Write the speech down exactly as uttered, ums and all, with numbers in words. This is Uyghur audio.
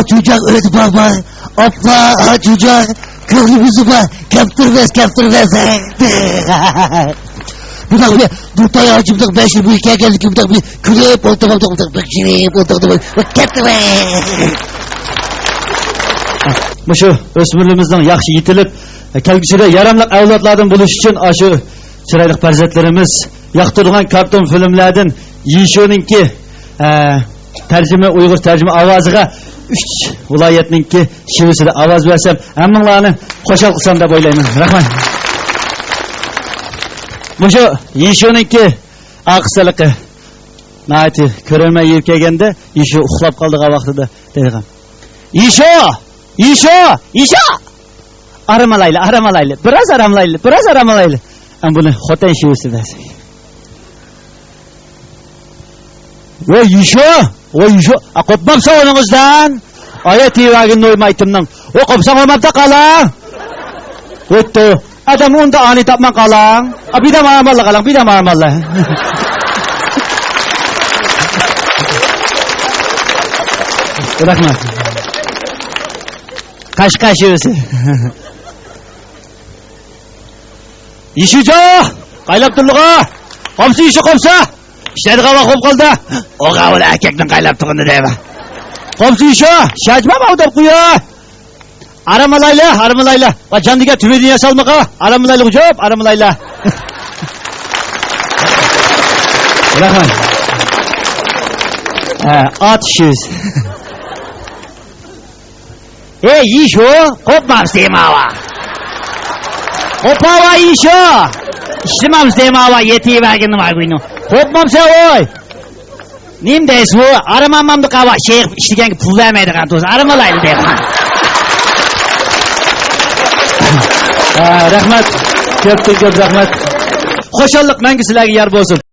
جۇجاق ئۆيدە بار بار. ئاپلا جۇجاق كۆڭلىمىزدە بار. كەپتۈرمەس، كەپتۈرمەس. بۇنداق بىر دۇرتاي ھاجىمنىڭ بەش يىل بۇيى كەلگەنلىكى بۇنداق بىر كۈلۈپ ئولتۇرغان، بۇنداق بىر جىرىپ ئولتۇرغان. كەپتۈرمەس. مۇشۇ ئۆسمۈرلىرىمىزنىڭ ياخشى يېتىلىپ، كەلگۈسىدە ياراملىق ئەۋلادلاردىن بولۇش ئۈچۈن ئاشۇ چىرايلىق پەرزەنتلىرىمىز ياقتۇرىدىغان كارتون فىلىملەردىن يىشۇنىڭكى، ئە، تەرجىمە، ئۇيغۇر تەرجىمە ئاۋازىغا ئۈچ ۋىلايەتنىڭكى شېۋىسىدە ئاۋاز بەرسەم، ھەممىڭلارنى خۇشال قىلسام دەپ ئويلايمەن. رەھمەت. مۇشۇ يىشۇنىڭكى ئارقىسىلىقى ناھايىتى كۆرەلمەي يۈرۈپ كەلگەندە، يىشۇ ئۇخلاپ قالىدىغان ۋاقتىدا دەيدىغان. يىشۇ! يىشۇ! يىشۇ! ئارام ئالايلى، ئارام ئالايلى. بىراز ئارام ئالايلى، بىراز ئارام ئالايلى. ئەمما بۇنى خوتەن شېۋىسى بەرسەك. ۋاي يىشۇ! ۋاي يىشۇ! ئا، قوپمامسەن ئۇنىڭىزدىن؟ ئايا تىۋاگىن نويما ئېيتىمنىڭ. ۋاي قوپساڭ بولمامدا قالاڭ. ۋايتتو. ئادەم ئۇندا ئانى تاپمان قالاڭ. ئا، بىدام ئارام ئاللا قالاڭ، بىدام ئارام ئاللا. رەھمەت. قەشقەر شېۋىسى. يىشۇجا! قايلاپ تۇرلىغا! قوپسا يىشۇ قوپسا! ئىشلەيدىغان ۋاقىت بولۇپ قالدى. ئوغا ئۇلار ئەركەكنىڭ قايلاپ تۇرغىنى دەيمەن. قوپسا يىشۇ! شاجىمام ئاۋداپ قويا! ئارام ئالايلى، ئارام ئالايلى. ۋا جان دېگەن تۈۋىدىن ياسالمىغا. ئارام ئالايلى غۇجۇپ، ئارام ئالايلى. رەھمەت. ھە، ئاتىش يۈز. ئەي يىشۇ، قوپمامسەن ماۋا. قوپاۋا يىشۇ. ئىشلىمامسەن ماۋا، يېتىۋەرگىنى ماگۇينۇ. قوپمامسەن ۋوي. نېمە دەيسىز بۇ؟ ئارام ئالمامدۇ قاۋا، شەيخ ئىشلىگەنگە پۇل بەرمەيدىغان تۇرسا، ئارام ئالايلى دەيمەن. ھە، رەھمەت. كۆپتىن كۆپ رەھمەت. خۇشاللىق مەڭگۈ سىلەرگە يار بولسۇن.